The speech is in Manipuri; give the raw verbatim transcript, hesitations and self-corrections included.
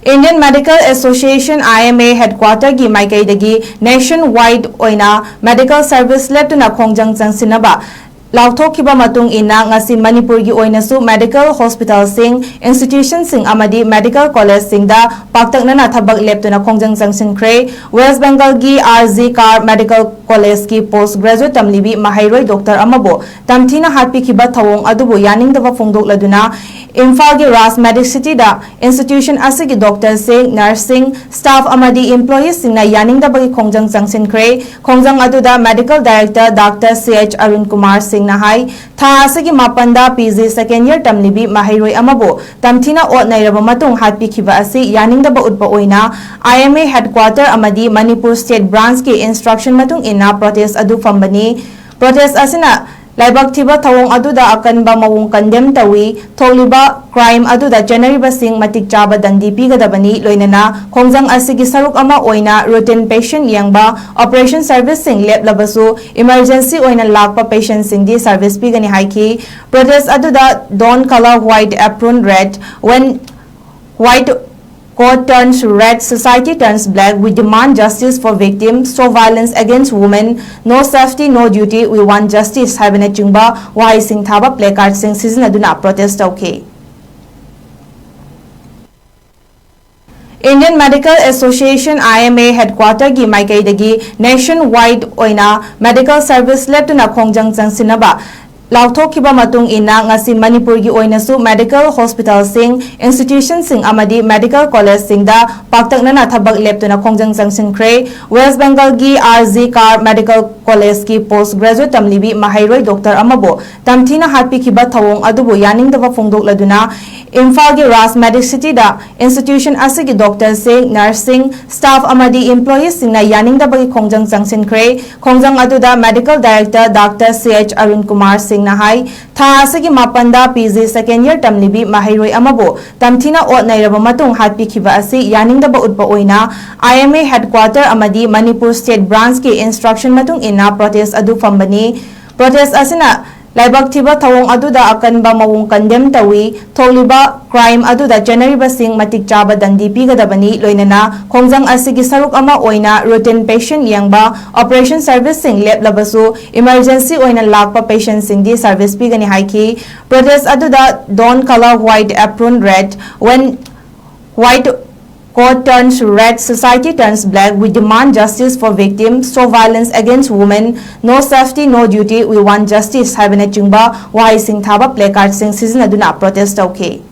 Indian Medical Association, I M A, headquarter ꯒꯤ ꯃꯥꯏꯀꯩꯗꯒꯤ nationwide ꯑꯣꯏꯅ medical service ꯂꯦꯞꯇꯨꯅ ꯈꯣꯡꯖꯪ ꯆꯪꯁꯤꯟꯅꯕ ꯂꯥꯎꯊꯣꯛꯈꯤꯕ ꯃꯇꯨꯡ ꯏꯟꯅ ꯉꯁꯤ ꯃꯅꯤꯄꯨꯔꯒꯤ ꯑꯣꯏꯅꯁꯨ medical hospital ꯁꯤꯡ, institution ꯁꯤꯡ ꯑꯃꯗꯤ medical college ꯁꯤꯡꯗ ꯄꯥꯛꯇꯛꯅꯅ ꯊꯕꯛ ꯂꯦꯞꯇꯨꯅ ꯈꯣꯡꯖꯪ ꯆꯪꯁꯤꯟꯈ꯭ꯔꯦ꯫ West Bengal ꯒꯤ R G Kar Medical College ꯀꯤ post graduate ꯇꯝꯂꯤꯕꯤ ꯃꯍꯩꯔꯣꯏ doctor ꯑꯃꯕꯨ ꯇꯝꯊꯤꯅ ꯍꯥꯠꯄꯤꯈꯤꯕ ꯊꯧꯑꯣꯡ ꯑꯗꯨꯕꯨ ꯌꯥꯅꯤꯡꯗꯕ ꯐꯣꯡꯗꯣꯛꯂꯗꯨꯅ ꯏꯝꯐꯥꯜꯒꯤ Raj Medic City ꯗ institution ꯑꯁꯤꯒꯤ doctor ꯁꯤꯡ, nurse ꯁꯤꯡ, staff ꯑꯃꯗꯤ employee ꯁꯤꯡꯅ ꯌꯥꯅꯤꯡꯗꯕꯒꯤ ꯈꯣꯡꯖꯪ ꯆꯪꯁꯤꯟꯈ꯭ꯔꯦ꯫ ꯈꯣꯡꯖꯪ ꯑꯗꯨꯗ medical director doctor C H Arun Kumar Singh ꯅ ꯍꯥꯏ, ꯊꯥ ꯑꯁꯤꯒꯤ ꯃꯥꯄꯟꯗ P G second year ꯇꯝꯂꯤꯕꯤ ꯃꯍꯩꯔꯣꯏ ꯑꯃꯕꯨ ꯇꯝꯊꯤꯅ ꯑꯣꯠ ꯅꯩꯔꯕ ꯃꯇꯨꯡ ꯍꯥꯠꯄꯤꯈꯤꯕ ꯑꯁꯤ ꯌꯥꯅꯤꯡꯗꯕ ꯎꯠꯄ ꯑꯣꯏꯅ I M A headquarter ꯑꯃꯗꯤ Manipur State Branch ꯀꯤ instruction ꯃꯇꯨꯡ ꯏꯟꯅ protest ꯑꯗꯨ ꯐꯝꯕꯅꯤ꯫ Protest ꯑꯁꯤꯅ ꯂꯥꯏꯕꯛ ꯊꯤꯕ ꯊꯧꯑꯣꯡ ꯑꯗꯨꯗ ꯑꯀꯟꯕ ꯃꯑꯣꯡ condemn ꯇꯧꯏ꯫ ꯊꯣꯛꯂꯤꯕ crime ꯑꯗꯨꯗ ꯆꯦꯟꯅꯔꯤꯕꯁꯤꯡ ꯃꯇꯤꯛ ꯆꯥꯕ ꯗꯟꯗꯤ ꯄꯤꯒꯗꯕꯅꯤ꯫ ꯂꯣꯏꯅꯅ ꯈꯣꯡꯖꯪ ꯑꯁꯤꯒꯤ ꯁꯔꯨꯛ ꯑꯃ ꯑꯣꯏꯅ routine patient ꯌꯦꯡꯕ operation service ꯁꯤꯡ ꯂꯦꯞꯂꯕꯁꯨ emergency ꯑꯣꯏꯅ ꯂꯥꯛꯄ patient ꯁꯤꯡꯗꯤ service ꯄꯤꯒꯅꯤ ꯍꯥꯏꯈꯤ꯫ Protest ꯑꯗꯨꯗ Don't color white apron red, when white coat turns red, society turns black, we demand justice for victims, stop violence against women, no safety, no duty, we want justice ꯍꯥꯏꯕꯅꯆꯤꯡꯕ ꯋꯥꯍꯩꯁꯤꯡ ꯊꯥꯕ placard ꯁꯤꯡ ꯁꯤꯖꯤꯟꯅꯗꯨꯅ protest ꯇꯧꯈꯤ꯫ Indian Medical Association, I M A, headquarter ꯒꯤ ꯃꯥꯏꯀꯩꯗꯒꯤ nationwide ꯑꯣꯏꯅ medical service ꯂꯦꯞꯇꯨꯅ ꯈꯣꯡꯖꯪ ꯆꯪꯁꯤꯟꯅꯕ ꯂꯥꯎꯊꯣꯛꯈꯤꯕ ꯃꯇꯨꯡ ꯏꯟꯅ ꯉꯁꯤ ꯃꯅꯤꯄꯨꯔꯒꯤ ꯑꯣꯏꯅꯁꯨ medical hospital ꯁꯤꯡ, institution ꯁꯤꯡ ꯑꯃꯗꯤ medical college ꯁꯤꯡꯗ ꯄꯥꯛꯇꯛꯅꯅ ꯊꯕꯛ ꯂꯦꯞꯇꯨꯅ ꯈꯣꯡꯖꯪ ꯆꯪꯁꯤꯟꯈ꯭ꯔꯦ꯫ West Bengal ꯒꯤ R G Kar Medical College ꯀꯤ post graduate ꯇꯝꯂꯤꯕꯤ ꯃꯍꯩꯔꯣꯏ doctor ꯑꯃꯕꯨ ꯇꯝꯊꯤꯅ ꯍꯥꯠꯄꯤꯈꯤꯕ ꯊꯧꯑꯣꯡ ꯑꯗꯨꯕꯨ ꯌꯥꯅꯤꯡꯗꯕ ꯐꯣꯡꯗꯣꯛꯂꯗꯨꯅ ꯏꯝꯐꯥꯜꯒꯤ Raj Medic City ꯗ institution ꯑꯁꯤꯒꯤ doctor ꯁꯤꯡ, nurse ꯁꯤꯡ, staff ꯑꯃꯗꯤ employee ꯁꯤꯡꯅ ꯌꯥꯅꯤꯡꯗꯕꯒꯤ ꯈꯣꯡꯖꯪ ꯆꯪꯁꯤꯟꯈ꯭ꯔꯦ꯫ ꯈꯣꯡꯖꯪ ꯑꯗꯨꯗ medical director doctor C H Arun Kumar Singh ꯅ ꯍꯥꯏ, ꯊꯥ ꯑꯁꯤꯒꯤ ꯃꯥꯄꯟꯗ P G second year ꯇꯝꯂꯤꯕꯤ ꯃꯍꯩꯔꯣꯏ ꯑꯃꯕꯨ ꯇꯝꯊꯤꯅ ꯑꯣꯠ ꯅꯩꯔꯕ ꯃꯇꯨꯡ ꯍꯥꯠꯄꯤꯈꯤꯕ ꯑꯁꯤ ꯌꯥꯅꯤꯡꯗꯕ ꯎꯠꯄ ꯑꯣꯏꯅ I M A headquarter ꯑꯃꯗꯤ Manipur State Branch ꯀꯤ instruction ꯃꯇꯨꯡ ꯏꯟꯅ protest ꯑꯗꯨ ꯐꯝꯕꯅꯤ꯫ Protest ꯑꯁꯤꯅ ꯂꯥꯏꯕꯛ ꯊꯤꯕ ꯊꯧꯑꯣꯡ ꯑꯗꯨꯗ ꯑꯀꯟꯕ ꯃꯑꯣꯡ ꯀꯟꯗꯦꯝ ꯇꯧꯏ꯫ ꯊꯣꯛꯂꯤꯕ ꯀ꯭ꯔꯥꯏꯝ ꯑꯗꯨꯗ ꯆꯦꯟꯅꯔꯤꯕꯁꯤꯡ ꯃꯇꯤꯛ ꯆꯥꯕ ꯗꯟꯗꯤ ꯄꯤꯒꯗꯕꯅꯤ꯫ ꯂꯣꯏꯅꯅ ꯈꯣꯡꯖꯪ ꯑꯁꯤꯒꯤ ꯁꯔꯨꯛ ꯑꯃ ꯑꯣꯏꯅ ꯔꯨꯇꯤꯟ ꯄꯦꯁꯦꯟ ꯌꯦꯡꯕ ꯑꯣꯄꯔꯦꯁꯟ ꯁꯔꯚꯤꯁꯁꯤꯡ ꯂꯦꯞꯂꯕꯁꯨ ꯏꯃꯔꯖꯦꯟꯁꯤ ꯑꯣꯏꯅ ꯂꯥꯛꯄ ꯄꯦꯁꯦꯟꯁꯤꯡꯗꯤ ꯁꯔꯚꯤꯁ ꯄꯤꯒꯅꯤ ꯍꯥꯏꯈꯤ꯫ ꯄ꯭ꯔꯣꯇꯦꯁ ꯑꯗꯨꯗ Don't Color White Apron Red, When White Coat Turns Red, Society Turns Black, We Demand Justice for Victims, Stop Violence Against Women, No Safety, No Duty, We Want Justice ꯍꯥꯏꯕꯅꯆꯤꯡꯕ ꯋꯥꯍꯩꯁꯤꯡ ꯊꯥꯕ ꯄ꯭ꯂꯦꯀꯥꯔꯠꯁꯤꯡ ꯁꯤꯖꯤꯟꯅꯗꯨꯅ ꯄ꯭ꯔꯣꯇꯦꯁ ꯇꯧꯈꯤ꯫